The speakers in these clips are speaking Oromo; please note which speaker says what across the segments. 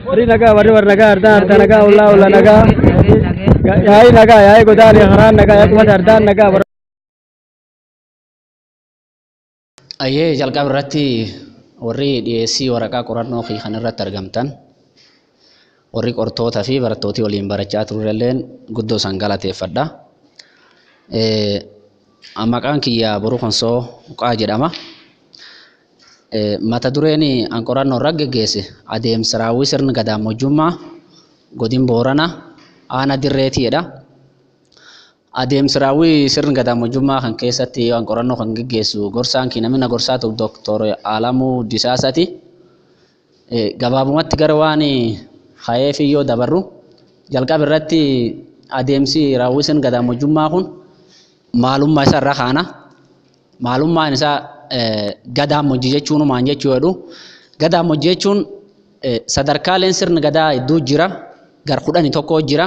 Speaker 1: Warri nagaa, warri warra nagaa, ardaan ardaa nagaa, ollaa ollaa nagaa. Yaa'ii nagaa, yaa'ii godaanee karaan nagaa, yaa'ii qubata ardaan nagaa.
Speaker 2: Ayyee, jalqaba irratti warri dhiyeessii waraqaa qorannoo fi kan irratti argamtan, warri qortoota fi barattootii waliin barachaa turrelleen guddoo san galateeffadha. Maqaan kiyya Boruu Konsoo Uqaa jedhama. Mata dureen an qorannoo irra geggeesse adeemsa raawwii sirna gadaamojjummaa godin Booranaa aanaa Dirreetiidha. Adeemsa raawwii sirna gadaamojjummaa kan keessatti an qorannoo kan geggeessu gorsaan kii namni na gorsaa ture Dooktor Alamuu Disaasati. Gabaabumatti gara waan ka'eef yoo dabarru, jalqaba irratti adeemsi raawwii sirna gadaamojjummaa kun maalummaa isaa irra kaana. Maalummaan isaa gadaamojjii jechuun maal jechuu jedhu. Gadaamojjii jechuun sadarkaaleen sirna gadaa hedduu jira. Gar 11 jira.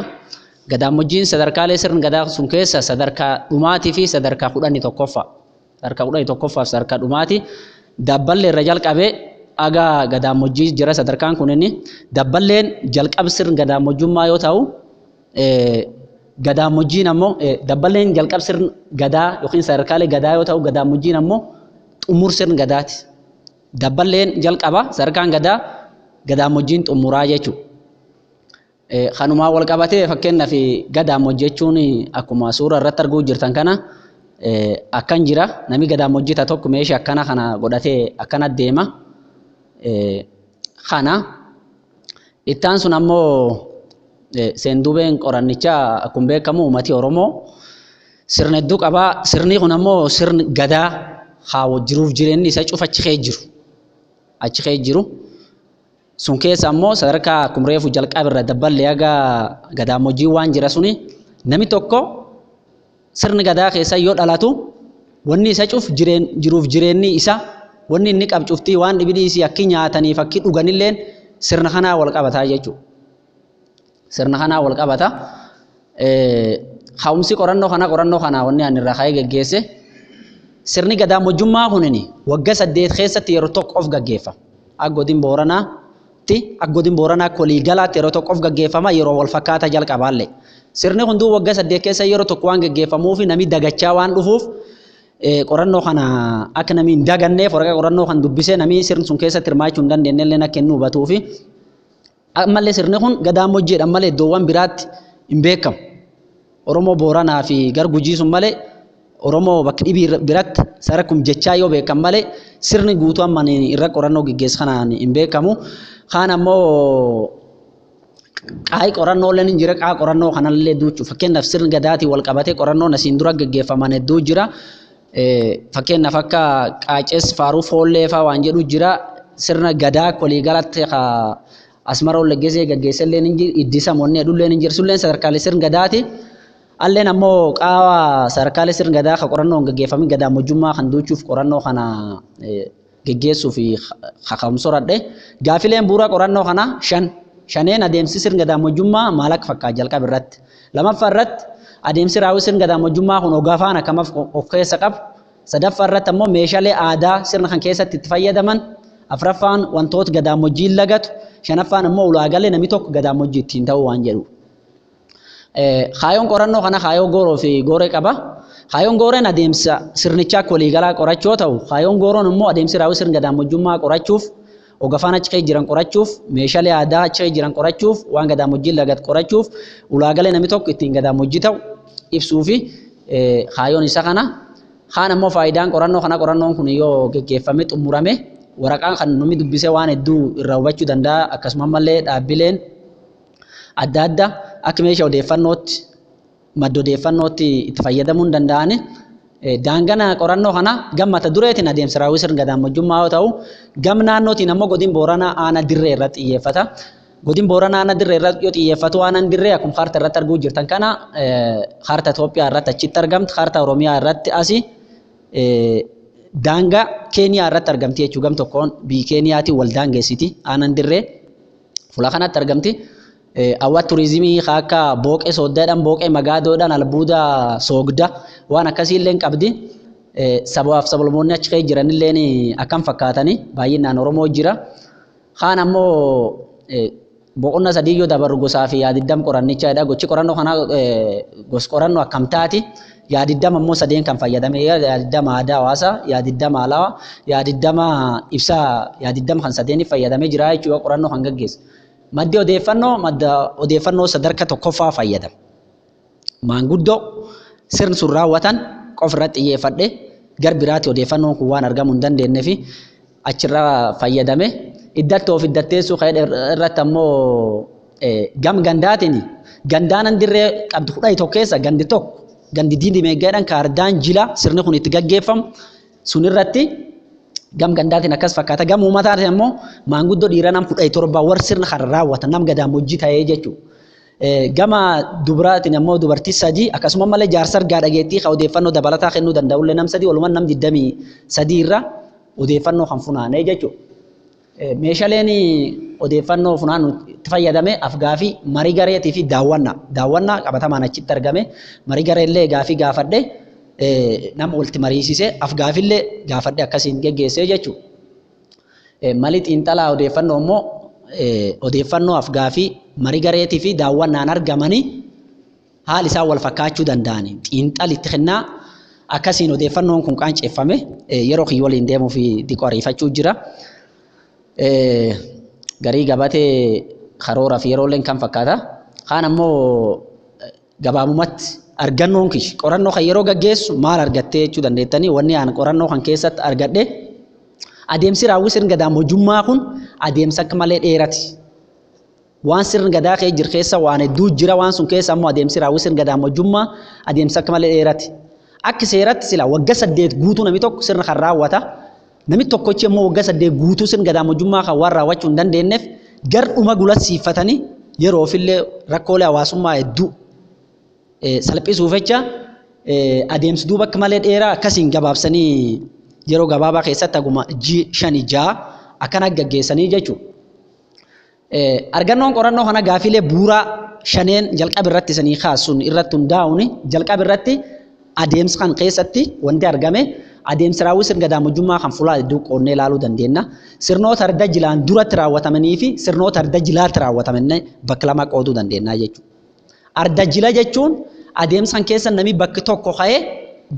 Speaker 2: Gadaamojjiin sadarkaalee sirna gadaa sun keessa sadarkaa dhumaatii fi sadarkaa 11ffaa. Sadarkaa 11ffaa fi sadarkaa dhumaati. Dabballee irra jalqabee aga gadaamojjii jira sadarkaan kun inni. Dabballeen jalqaba sirna gadaamojjummaa yoo ta'u, gadaamojjiin ammoo dabballeen jalqaba sirna gadaa yookiin sadarkaalee gadaa yoo ta'u, gadaamojjiin ammoo xumur sirna gadaati. Dabballeen jalqaba sadarkaan gadaa, gadaamojjiin xumuraa jechuudha. Kanumaan wal qabatee, fakkeenyaaf gadaamojjii jechuun akkuma suura irratti arguu jirtan kana akkan jira. Namni gadaamojjii ta'e tokko meeshaa akkana kana godhatee akkana deema. Kana ittaan sun ammoo seenduubeen qorannichaa akkuma beekamu uummati Oromoo sirna hedduu qabaa. Sirni kun ammoo sirni gadaa haa jiruuf jireenyi isa cufa achi kee jiru. Achi kee jiru. Sun keessa ammoo sadarkaa akkuma reefu jalqaba irra dabballee haga gadaamojjii waan jira suni, namni tokko sirni gadaa keessa yoo dhalatu wanni isa cuf jiruuf jireenyi isa wanni inni qabu cuftii waan dhibidii isii akki nyaataniif akki dhuganilleen sirna kanaa wal qabataa jechuudha. Sirna kanaa wal qabata. Ka'umsi qorannoo kana wanni ani irraa ka'ee geggeesse, sirni gadaamojjummaa kunini waggaa 8 keessatti yeroo tokko of gaggeeffama. Akka godin Booranaatti, akka godin Booranaa akka waliigalaatti yeroo tokko of gaggeeffama, yeroo wal fakkaataa jalqabaallee. Sirni hunduu waggaa 8 keessa yeroo tokko waan gaggeeffamuuf, namni dagachaa waan dhufuuf, qorannoo kana akka namni hin daganneef, waraqaa qorannoo kan dubbisee namni sirni sun keessatti hirmaachuu hin dandeenye akka inni hubatuufi, ammallee sirni kun gadaamojjiidhaan malee iddoowwan biraatti hin beekamu. Oromoo Booranaa fi gar Gujii sun malee, Oromoo bakka dhibii biratti sadarkum jechaa yoo beekan malee, sirni guutuu amma irra qorannoo geggeessu kanaan hin beekamu. Kaan ammoo qaayi qorannoo illee ni jira, qaa qorannoo kanallee duuchuu, fakkeenyaaf sirni gadaatiin wal qabatee qorannoon asiin dura geggeeffaman hedduu jira. Fakkeenyaaf akka qaacees faaruu foollee fa'aa waan jedhu jira. Sirna gadaa waliigalatti Asmaroo Leggesee gaggeesse illee ni jira. Iddisa Monnee jedhullee ni jira. Sulleen sadarkaalee sirna gadaati. Alleen ammoo qaawa sadarkaalee sirna gadaa ka qorannoon gaggeeffamin gadaamojjummaa kan duuchuuf qorannoo kana geggeessuu fi kaka'umsa horadhe. Gaafileen bu'uura qorannoo kana shan. Shaneen adeemsi sirna gadaamojjummaa maal akka fakkaatu jalqaba irratti. Lammaffaa irratti adeemsi raawwii sirna gadaamojjummaa kun ogafaan akkam of keessa qabu. Sadaffaa irratti ammoo meeshaalee aadaa sirna kan keessatti itti fayyadaman. Afuraffaan wantoota gadaamojjiin lagatu. Shanaffaan ammoo ulaagaalee namni tokko gadaamojjii ittiin ta'uu waan jedhu. Kaayoon qorannoo kana kaayoo gooroo fi gooree qaba. Kaayoon gooreen adeemsa sirnichaa akka waliigalaa qorachuu yoo ta'u, kaayoon gooroon immoo adeemsi raawwii sirna gadaamojjummaa qorachuuf, ogafaan achi keessa jiran qorachuuf, meeshaalee aadaa achi keessa jiran qorachuuf, waan gadaamojjiin lagatu qorachuuf, ulaagaalee namni tokko ittiin gadaamojjii ta'u ibsuu fi kaayoon isa kana. Kaan ammoo faayidaan qorannoo kana, qorannoon kun yoo geggeeffame xumurame waraqaan kan namni dubbisee waan hedduu irraa hubachuu danda'a. Akkasuma ammallee dhaabbileen adda addaa akka meeshaa odeeffannootti, madda odeeffannootti itti fayyadamuu hin danda'ani. Daangana qorannoo kana gam mata dureetiin adeemsa raawwii sirna gadaamojjummaa yoo ta'u, gam naannootiin ammoo godin Booranaa aanaa Dirree irratti xiyyeeffata. Godin Booranaa aanaa Dirree irratti yoo xiyyeeffatu, aanaan Dirree akkuma kaartaa irratti arguu jirtan kana kaartaa Itoophiyaa irratti achitti argamti, kaartaa Oromiyaa irratti asii daangaa Keeniyaa irratti argamti jechuudha. Gam tokkoon biyyi Keeniyaatiin wal daangeessiti aanaan Dirree fuula kanatti argamti. Hawwata turizimii akka Booqee Sooddaadhaan, Booqee Magaadoodhaan, albuuda Soogda waan akkasii illee qabdi. Sabaaf sablammoonni achi keessa jiranillee akkam fakkaatanii baay'inaan Oromoo jira. Kaan ammoo boqonnaa sadii yoo dabarru gosaa fi yaadiddam qorannichaadha. Gochi qorannoo kanaa gos qorannoo akkam taati? Yaadiddam ammoo sadeen kan fayyadame yaadiddama aadaa hawaasaa, yaadiddama alawaa, yaadiddama ibsaa, yaadiddama kan sadeeniif fayyadamee jira jechuudha qorannoo kan gaggeessu. Maddi odeeffannoo madda odeeffannoo sadarkaa tokkoffaa fayyadama. Maanguddoo sirni sun raawwatan qofa irratti xiyyeeffadhe gar biraatti odeeffannoon kun waan argamuu hin dandeenye fi achirraa fayyadame. Iddattoo fi iddatteessuu kan irratti ammoo gam gandaatiin gandaan dirree qabdu 11 keessa gandi tokko gandi diindi meeggaadhaan kaardaan jila sirni kun itti gaggeeffamu sun irratti gam gandaatiin akkas fakkaata. Gam uummataatiin ammoo maanguddoo dhiiraa nam 17 warri sirna kana raawwatan nam gadaamojjii ta'ee jechuudha. Gama dubaraatiin ammoo dubartii 3 akkasuma malee jaarsa argaa dhageettii kan odeeffannoo dabalataa kennuu danda'ullee nam 3 walumaan nam 23 irra odeeffannoo kan funaanee jechuudha. Meeshaaleen odeeffannoo funaanuu itti fayyadame afgaafii marii gareetii fi daawwannaa. Daawwannaa qabatamaan achitti argame marii gareellee gaafii gaafadhe nama walitti mariisise afgaafillee gaafadhe akkasiin geggeessee jechuudha. Mali xiinxalaa odeeffannoo immoo odeeffannoo afgaafii marii gareetii fi daawwannaan argamanii haala isaan wal fakkaachuu danda'ani. Xiinxalli itti kennaa akkasiin odeeffannoon kun qaanceeffame yeroo kiyya waliin deemuu fi diqoo ariifachuu jira. Garii gabatee karoora fi yerooleen kan fakkaata. Kaan ammoo gabaabumatti argannoon kiyya qorannoo kan yeroo gaggeessu maal argattee jechuu dandeettanii wanni aan qorannoo kan keessatti argadhe adeemsi raawwii sirni gadaamojjummaa kun adeemsa akka malee dheerati. Waan sirni gadaa kee jiru keessa waan hedduu jira waan sun keessa ammoo adeemsi raawwii sirni gadaamojjummaa adeemsa akka malee dheerati. Akka seeratti sila waggaa 8 guutuu namni tokko sirna kan raawwata. Namni tokkochi immoo waggaa 8 guutuu sirna gadaamojjummaa kan waan raawwachuu hin dandeenyeef gar dhuma gulasiifatanii yeroo ofillee rakkoolee hawaasummaa hedduu salphisuuf jecha adeemsi duuba akka malee dheeraa akkasiin gabaabsanii yeroo gabaabaa keessatti haguma ji'a 5 6 akkana gaggeessanii jechuudha. Argannoon qorannoo kana gaafiilee bu'uuraa shaneen jalqaba irratti isanii kaasuun irratti hundaa'uun jalqaba irratti adeemsa kan keessatti wanti argame adeemsa raawwii sirna gadaamojjummaa kan fuula hedduu qoonnee ilaaluu dandeenya. Sirnoota arda jilaan duratti raawwatamanii fi sirnoota arda jilaatti raawwataman bakka lama qooduu dandeenya jechuudha. Arda jila jechuun adeemsa kan keessa namni bakki tokko ka'ee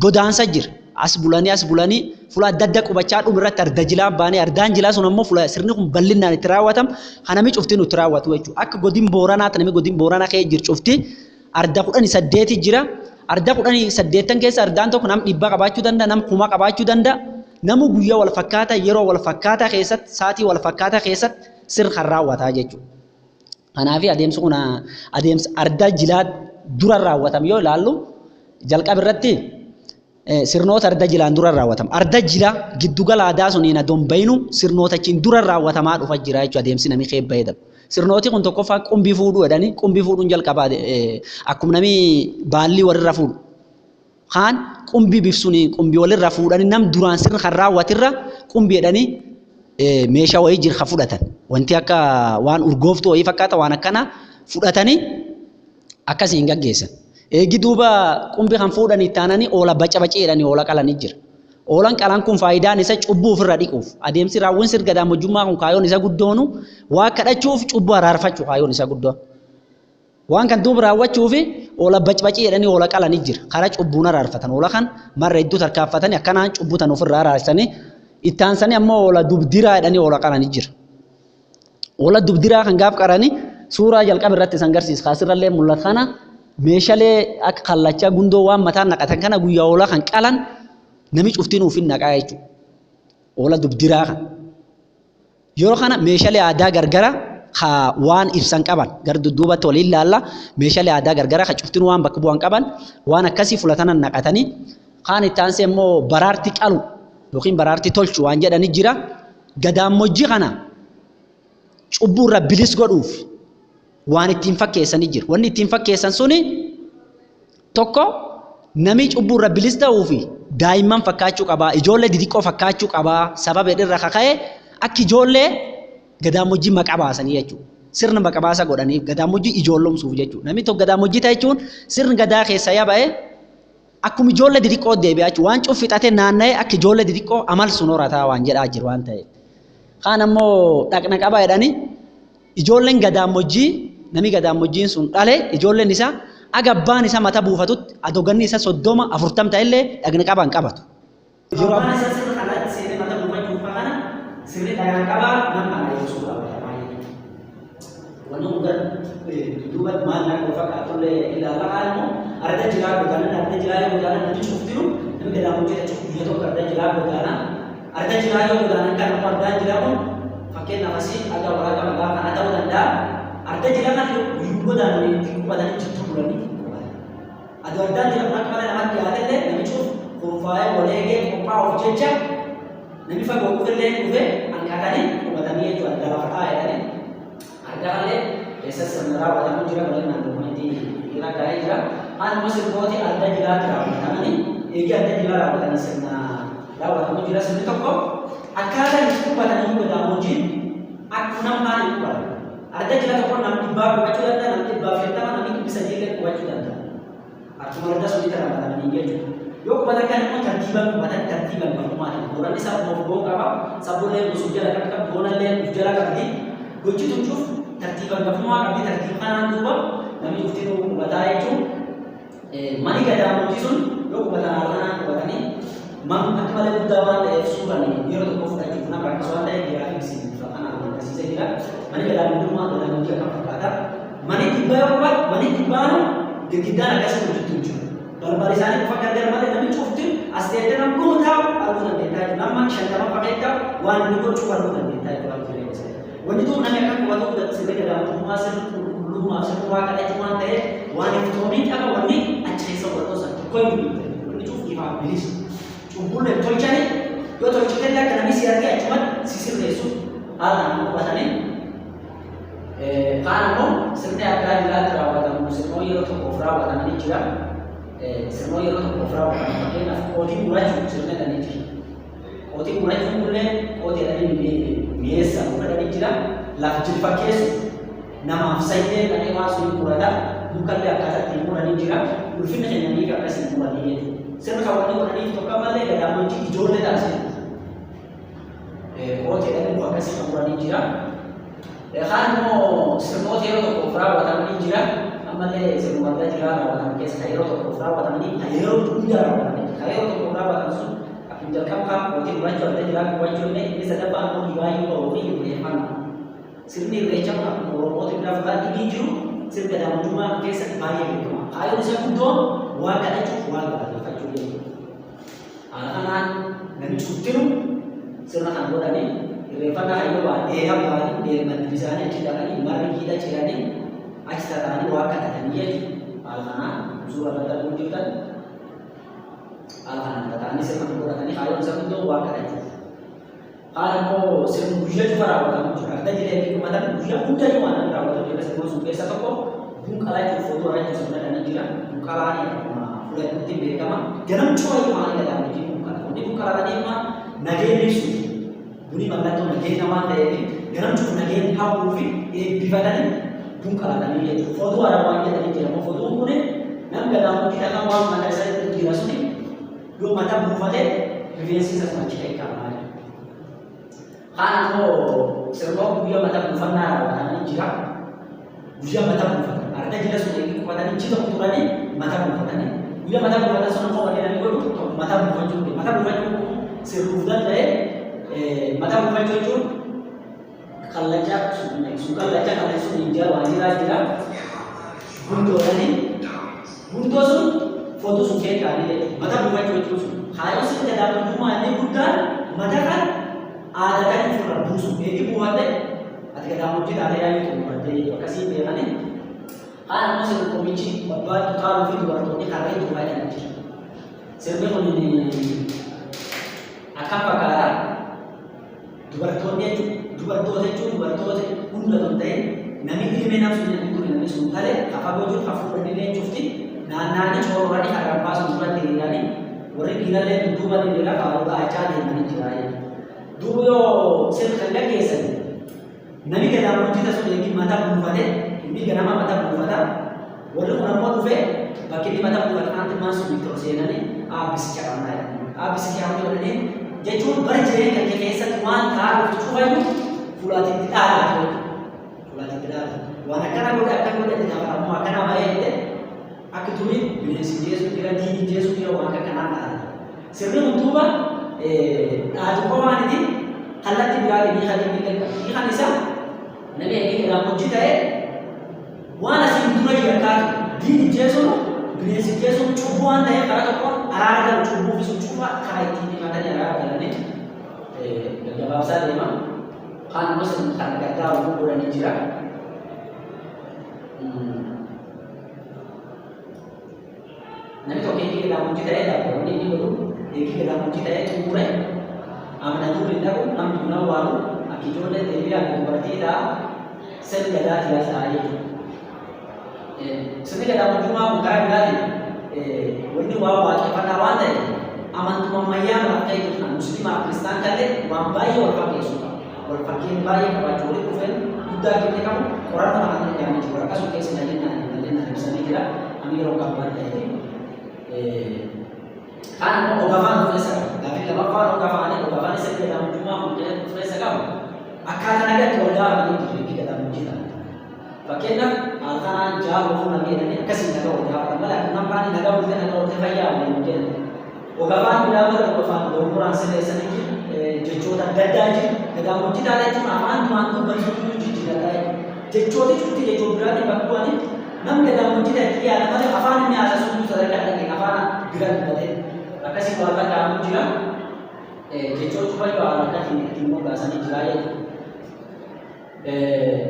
Speaker 2: godaansa jira. As bulanii fuula adda addaa qubachaa dhumu irratti arda jilaa baanee ardaan jilaa sun ammoo fuula sirni kun bal'inaan itti raawwatamu kan namni cuftiin itti raawwatu jechuudha. Akka godin Booranaatti namni godin Booranaa ka'ee jiru cufti arda 18 jira. Arda 18 keessa ardaan tokko nam 100 qabaachuu danda'a, nam 1000 qabaachuu danda'a. Namu guyyaa wal fakkaataa yeroo wal fakkaataa keessatti sa'aatii wal fakkaataa keessatti sirna kan raawwataa jechuudha. Kanaaf adeemsi kun adeemsa arda jilaa dura raawwatamu yoo ilaallu jalqaba irratti sirnoota arda jilaan dura raawwatamu. Arda jilaa giddugala aadaa suniin adoon bayinu sirnoota achiin dura raawwatamaa dhufa jira jechuudha adeemsi namni kee fayyadamu. Sirnooti kun tokkoffaa qumbii fuudhuu jedhanii qumbii fuudhuun jalqabaa akkuma namni baallii walirra fuudhu. Kaan qumbii bifsuun qumbii walirra fuudhanii nam duraan sirna kan raawwatirra qumbii jedhanii meeshaa wayii jira kan fudhatan. Wanti akka waan urgooftuu wayii fakkaata waan akkana fudhatanii akkasiin gaggeessan. Eegi duuba qumbii kan fuudhanii taananii oola baca bacee jedhanii oola qalanii jira. Oolan qalan kun faayidaan isa cubbuu ofirra dhiquuf. Adeemsi raawwiin sirna gadaamojjummaa kun kaayoon isa guddoonu waa kadhachuuf cubbuu araarfachuu kaayoon isa guddoon. Waan kan duuba raawwachuuf oola bacbacii jedhanii oola qalanii jira. Karaa cubbuun araarfatan. Oola kan marra hedduu tarkaanfatanii akkanaan cubbuu tan ofirraa araarsanii itti aansanii ammoo oola dubdiraa jedhanii oola qalanii jira. Oola dubdiraa kan gaaf qaranii suuraa jalqaba irratti isan agarsiisa. Kaasirrallee mul'atu kana meeshaalee akka kallachaa gundoo waan mataan naqatan kana guyyaa oola kan qalan namni cuftiin ofiin naqaa jechuudha. Oola dubdiraa kan. Yeroo kana meeshaalee aadaa gargara waan ibsan qaban gara dudduubatti waliin ilaalla meeshaalee aadaa gargara ka cuftiin waan bakka bu'an qaban waan akkasii fulatanan naqatanii kaan itti aansee immoo baraartii qalu yookiin baraartii tolchu waan jedhanii jira. Gadaamojjii kana cubbuu irra bilis godhuuf waan ittiin fakkeessanii jira. Wanni ittiin fakkeessan suni tokko namni cubbuu irra bilis ta'uu fi daa'imman fakkaachuu qabaa, ijoollee xixiqqoo fakkaachuu qabaa, sababa irra kaka'e akka ijoollee gadaamojjii maqaa baasanii jechuudha. Sirna maqaa baasa godhanii gadaamojjii ijoollomsuuf jechuudha. Namni tokko gadaamojjii ta'e jechuun sirni gadaa keessa yaaba'e akkuma ijoollee xixiqqoo deebi'aa jechuudha. Waan cuffixatee naanna'ee akka ijoollee xixiqqoo amal sun horataa waan jedhaa jiru waan ta'eef. Kaan ammoo dhaqna qabaa jedhanii ijoolleen gadaamojjii namni gadaamojjiin sun dhale ijoolleen isaa aga abbaan isaa mata buufatutti adoganni isaa 30 40 ta'ellee dhaqna qabaan qabatu. Yeroo abbaan isaa sirna kanatti seenee mata buufachuuf kana sirni dhaqna qabaa nama kana ibsuu qaba. Wanni kun duuba maal akka fakkaatullee ilaala. Kaan immoo arda jiraa godaanan arda jiraa yoo godaanan namni cuftiru namni gadaamojjii jechuun guyya tokko arda jiraa godaanan arda jiraa yoo godaanan kan immoo ardaan jiraa kun fakkeenyaaf asii aga waraaqa magaa kana ta'uu danda'a. Arda jiraa kana yoo godaanan itti qubatanii jidduu bulanii qubatan. Adoo ardaan jiraa kun akka malee namatti dhiyaatellee namni cuf kurfaa'ee wal eegee qophaa'uuf jecha namni fagoo dhufellee dhufe hanqatanii qubatanii jechuudha. Arda lafa taa'ee Ardaalee keessa sirna raawwatamu jira bal'inaan dokumentii irra kaa'ee jira. Haaluma sirbooti arda jiraatti raawwatamanii eegee arda jiraa raawwatanii sirna raawwatamu jira. Sirni tokko akkaataa itti qubatanii gadaamojiin akkuma nama kaan hin qubatan. Arda jira tokko namni 100 qubachuu danda'a, namni 150, namni 300 illee qubachuu danda'a. Akkuma arda sunitti raawwatamanii jechuudha. Yoo qubatan kan immoo tartiiban qubatan tartiiban bakkumaatiin. Booranni sabuma of ga'uu qaba. Sabullee gosuuf jala qabdi, boonallee of jala qabdi. Gochi tolchuuf tartiiban gafumaa qabdi. Tartiib kanaan duuba namni cuftinuu qubataa jechuun mani gadaamoojii sun yoo qubatan haala kanaan qubatanii man akka malee guddaa waan ta'eef suuraan yeroo tokko fudhachuuf nama rakkisu waan ta'eef giraafiksii bifa kanaan agarsiisee jira. Mani gadaamojjummaa gadaamoojii akkam fakkaata? Mani dhibbaa yoo qubatu mani dhibbaanu girgiddaan akkasii hojjettu hin jiru. Balbal isaanii qofa gargar malee namni cufti as teessee nama dhuma taa'u arguu dandeettaa jechuudha. Nama 50 fagee taa'u waan inni gochuu arguu dandeettaa jechuudha jireenya isaa. Wanni tuun namni akka qubatu sirni gadaamojjummaa sirni qulqullummaa sirni waaqa kadhachuu waan ta'eef waan iftoomii qaba wanni achi keessa wal dhoosan tokko hin jiru. Wanni cuuf ifaan bilisa. Cubbuullee tolchanii yoo tolchitellee akka namni si argee achumatti si sirreessu haala kanaan qubatanii. Kaan ammoo sirni addaa jiraatti raawwatamu sirnoo yeroo tokkoof raawwatamanii jira. Sirnoo yeroo tokkoof raawwatamu fakkeenyaaf qootii murachuu sirna jedhanii jira. Qootii murachuun kullee qootii jedhanii mi'eessa fudhatanii jira. Lafa jilfakkeessu namaaf sayyee dhaqee waan sun murata mukallee akkaataa ittiin muranii jira. Ulfinni kennanii akkasiin muranii jechuudha. Sirna kan wanni godhaniif tokko malee gadaamojjii ijoollee taasisu. Qootii jedhanii muka akkasii kan muranii jira. Kaan immoo sirnoota yeroo tokkoof raawwatamanii jira. Ammallee sirnuma adda jiraa raawwataman keessa kan yeroo tokkoof raawwatamanii kan yeroo hunda raawwatamanii kan yeroo tokkoof raawwataman sun akkuma jalqaba kaan qootii murachuu adda jiraa qubachuu illee inni sadaffaa immoo dhibaayyuu ba'uu fi irreeffannaa. Sirni irreechaa kun akkuma Oromoota biraa fuudhaa dhibii jiru sirna gadaamojjummaa keessatti baay'ee beekama. Kaayyoon isaa guddoon waa kadhachuuf waa galateeffachuu jechuudha. Haala kanaan namni cuftinu sirna kan godhanii irreeffannaa kan yoo ba'an dheeraa ba'anii deeman bisaanii achi dhaqanii marri jiidha ciranii achi tataa'anii waa kadhatanii jechuudha. Haala kanaan suura irratti arguu jirtan haala kanaan tataa'anii sirna kan godhatanii kaayyoon isaa guddoo waa kadhachuuf. Kaan immoo sirni guyyaa cufa raawwatamu jira. Arda jireenya qubatan guyyaa hundayyuu waan namni raawwatamu jira. Sirnoon sun keessa tokko bunqalaa jechuun footoo irratti sirna dhanii jira. Bunqalaan akkuma fudhatutti beekama. Ganam cufa iyyuu maal jedhama wajjin bunqala. Wanni bunqalatanii immoo nageenya ibsuuf. Buni mallattoo nageenya waan ta'eef ganam cufa nageenya hawwuu fi eebbifatanii bunqalatanii jechuudha. Footoo haaraa waan jedhanii jira. Footoon kun nam gadaamotti dhagaa waan mataa isaa jira suni yoo mataa buufate rifeensi isa sun achi eegama. Kaan ammoo sirnoo guyyaa mata buufannaa raawwatamanii jira. Guyyaa mata buufatan. Arda jila sun eegi qubatanii ji tokko turanii mata buufatanii. Guyyaa mata buufatan sun ammoo wanni namni godhu tokko mata buufachuu. Mata buufachuu sirruuf danda'e mata buufachuu jechuun kallacha sun kallacha kallacha sun hin jira waan jiraa jira. Gundoodhani gundoo sun foto sun keekaanii jechuudha. Mata buufachuu jechuun sun. Kaayyoon sirni gadaamojjummaa inni guddaan mata kan aadatanii ofirra buusu. Eegi buufatte ati gadaamojjii taatee yaayyuu xumurattee jechuudha. Akkasiin beekanii. Kaan ammoo sirni qomichi abbaa tutaaluu fi dubartoonni karree duubaa jedhan jira. Sirni kun akkam fakkaata? Dubartoonni jechuun dubartoota jechuun dubartoota hunda kan ta'e namni ilmee nam sun namni kun namni sun tale ka fagoo jiru ka fuudhanillee cufti naannaanii coororanii kan rabbaa sun duratti hiriiranii warri dhiirallee dudduuba hiriira faaruu dhahachaa deemanii jira jechuudha. Duuba yoo sirna kan gaggeessan namni gadaamojjii tasu eegi mata buufate inni ganama mata buufata warri kun ammoo dhufee bakki inni mata buufate kanatti maan sun itti ol seenanii aabbisicha qabnaa jedhanii aabbisicha qabnaa jedhanii. Jechuun bara jireenya kee keessatti waan ta'aa dhuftu cufayyuu fuulaatitti dhaabatu jechuudha. Fuulaatitti dhaabatu. Waan akkana godhe akkana godhe itti gaafatamummaa akkana bahee jedhe akka durii bineensi jeesu jira, diinni jeesu jira, waan akka kanaan dhaabata. Sirni kun duuba dhaatu qofaaniti kallattii biraatiin hiika inni illee qaba. Hiikan isaa namni eegee gammoojjii ta'e waan asiin dura yakkaatu diinni jeesuun bineensi jeesuun cubbuu waan ta'eef karaa tokkoon araara galu, cubbuu fi sun cufa karaa ittiin himatanii araara galanii gaggabaabsaa deema. Kaan immoo sirni kan gargaaru godhanii jira. Namni tokko eegii gammoojjii ta'ee dhaabbatanii inni godhu eegii gammoojjii ta'ee xumure amanatuu hin dhabu, namni kun awwaalu akka ijoollee deebi'ee akka dubartii ta'a, sirni gadaa tiyaasaa jechuudha. Sirni gammoojjummaa kun karaa biraatiin wanni waan waaqeffannaa waan ta'eef amantuma ammayyaa maraaf ta'e jiru kan musliimaa fi kiristaan kallee waan baay'ee wal fakkeessu qaba. Wal fakkeenya baay'ee qabaachuu walitti dhufeen guddaa kenne qabu qorannoo kanaan danda'amee jiru. Akkasuma keessa bal'inaan ibsamee jira. Amma yeroo qabu waan ta'eef. Kaan immoo ogafaan of keessa qaba. Gaaffii lammaffaan ogafaanii ogafaan sirni gammoojjummaa kun of keessa qabu. Akkaataa nagaatti wal gaafatanii jiru eegii gammoojjii ta'an. Fakkeenyaaf halkanaan jaaruu fuula jedhanii akkasiin nagaa wal gaafatan malee akka nama kaanii nagaa bultee nagaa bultee fayyaa waliin jedhan. Ogafaan biraa bara ogafaan dogongoraan sirreessanii jiru, jechoota adda addaa jiru. Gammoojjii taate jechuun afaan duraan dubbatu jijjiirataa jechuudha. Jechooti cufti jechoota biraatiin bakka bu'anii namni gammoojjii ta'e itti dhiyaata malee afaan inni haasa'u sun sadarkaa dhaqee afaan bira dubbatee akkasii waan lakkaa'amu jira. Jechoota cufayyuu haala akkasiin ittiin moggaasanii jira jechuudha.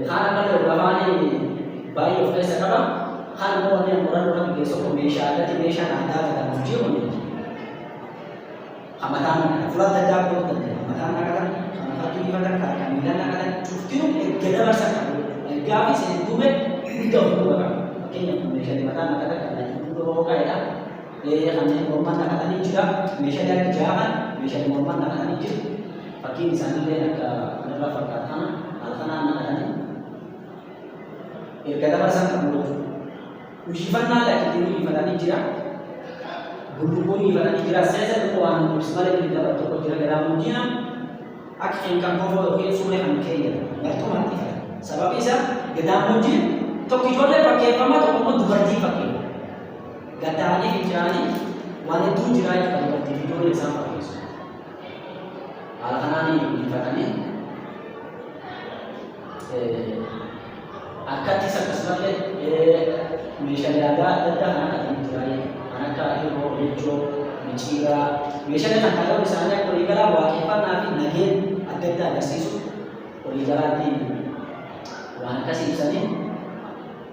Speaker 2: Kaan ammallee ogafaan baay'ee of keessa qaba. Kaan immoo wanni qorannoo irratti geessu tokko meeshaa aadaati, meeshaan aadaa gammoojjii kun kan mataan fuula adda addaa qooduu danda'a. Mataan naqatan, kan matatti uffatan, kan miilaan naqatan, cuftinuu erga dabarsan qabu. Ergaa fi seen duube hunda of duuba qaba. Fakkeenyaaf meeshaalee mataan naqatan kan duuba hooqaa'edha. Kanneen mormaan naqatanii jira. Meeshaalee akka jaahan meeshaalee mormaan naqatanii jiru. Fakkiin isaanillee akka kanarraa fakkaata kana haala kanaan naqatanii erga dabarsan qabu jechuudha. Uyyifannaa lakkitti uyyifatanii jira. Bulluqoon uyyifatanii jira. Seesa tokko waan ibsu malee inni dabalu tokko jira. Gammoojjiin akka kan kofoo yookiin suuree kan keeyyatan marxumatti ifata. Sababi isaa gammoojjiin tokko ijoollee fakkeeffama, tokko immoo dubartii fakkeeffama. Gatta'anii fincaanii waan hedduu jira jechuudha, dubartii fi ijoollee isaan fakkeessu. Haala kanaan uyyifatanii akkattis akkasumallee meeshaalee aadaa adda addaa kan akka jira, kan akka hirroo, lejjoo, micciiraa, meeshaalee kan kaayyoon isaanii akka waliigalaa waaqeffannaa fi nageen adda addaa agarsiisu waliigalaatti waan akkasii ibsanii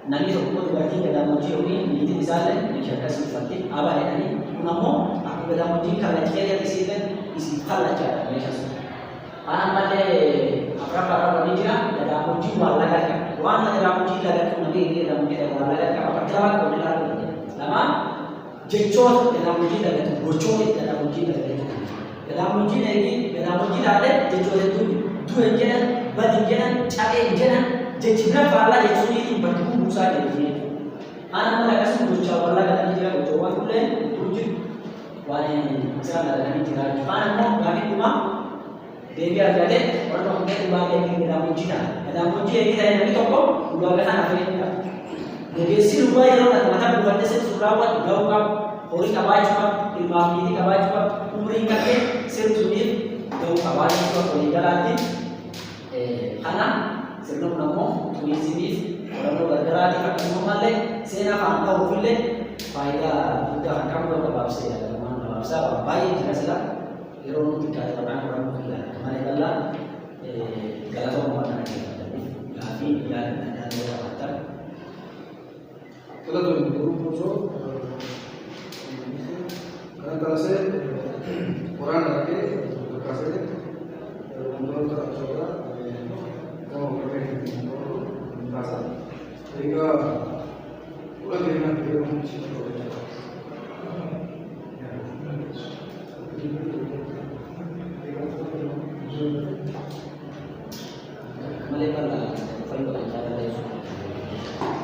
Speaker 2: namni tokko dubartiin gadaamoojjii yookiin niitiin isaallee meeshaa akkasii uffatti abaa jedhanii, kun ammoo akkuma gadaamoojjiin kallachi keessatti isiillee isiif kallachaadha meeshaa sun. Kaan ammallee afuraffaa irra jira, gadaamoojjiin waan laga qaba. Waan gadaamoojjiin lagatu namni eegee gadaamoojjii ta'e waan laga qaba. Bakka lamaan qoodee ilaaluu dandeenya. Lamaan jechoota gadaamoojjii lagatu, gochoota gadaamoojjii lagatu. Gadaamoojjiin eegii gadaamoojjii taate jechoota hedduu du'e hin jedhan, badi hin jedhan, cabee hin jedhan, jechi bira faallaa jechuuniitiin bakka buusaa jiru jechuudha. Kaan ammallee akkasuma gochaawwan lagatanii jira, gochoowwan kulleen hedduu jiru. Waan isaan lagatanii jira. Kaan immoo gaafii dhumaa deebii argate warra hundee ulaagaa eegee gadaamoojjii ta'a. Gadaamoojjii eegee ta'e namni tokko ulaagaa kana fayyaduu qaba. Ogeessi lubaa yeroo kana mataa buufattee sirni sun raawwatu ga'uu qaba. Horii qabaachuu qaba. Ilmaa fi niitii qabaachuu qaba. Umriin qaqqee sirni suniif ga'uu qabaa jechuudha waliigalaatti. Kana sirni kun ammoo turizimiif, qorannoo gargaraatiif, akkasumallee seenaa afaan qabuufillee faayidaa guddaa kan qabu gabaabsee yaadamaan gabaabsaa waan baay'ee jira, sila yeroo nuti xiqqaate maqaan qorannoo kiyyaa akka malee bal'aa. Galatooma waan kana dhaggeeffataniif, gaaffii yaada adda addaa yoo qabaattan.
Speaker 3: Galatoonni garuu osoo kana taasisee waraana dhaqee kaasee wantoota irraa gama warreen kaasa. Egaa fuula keenyaa fi yeroo hundi
Speaker 2: malee bal'aa fayyuu kan jaalala jechuudha.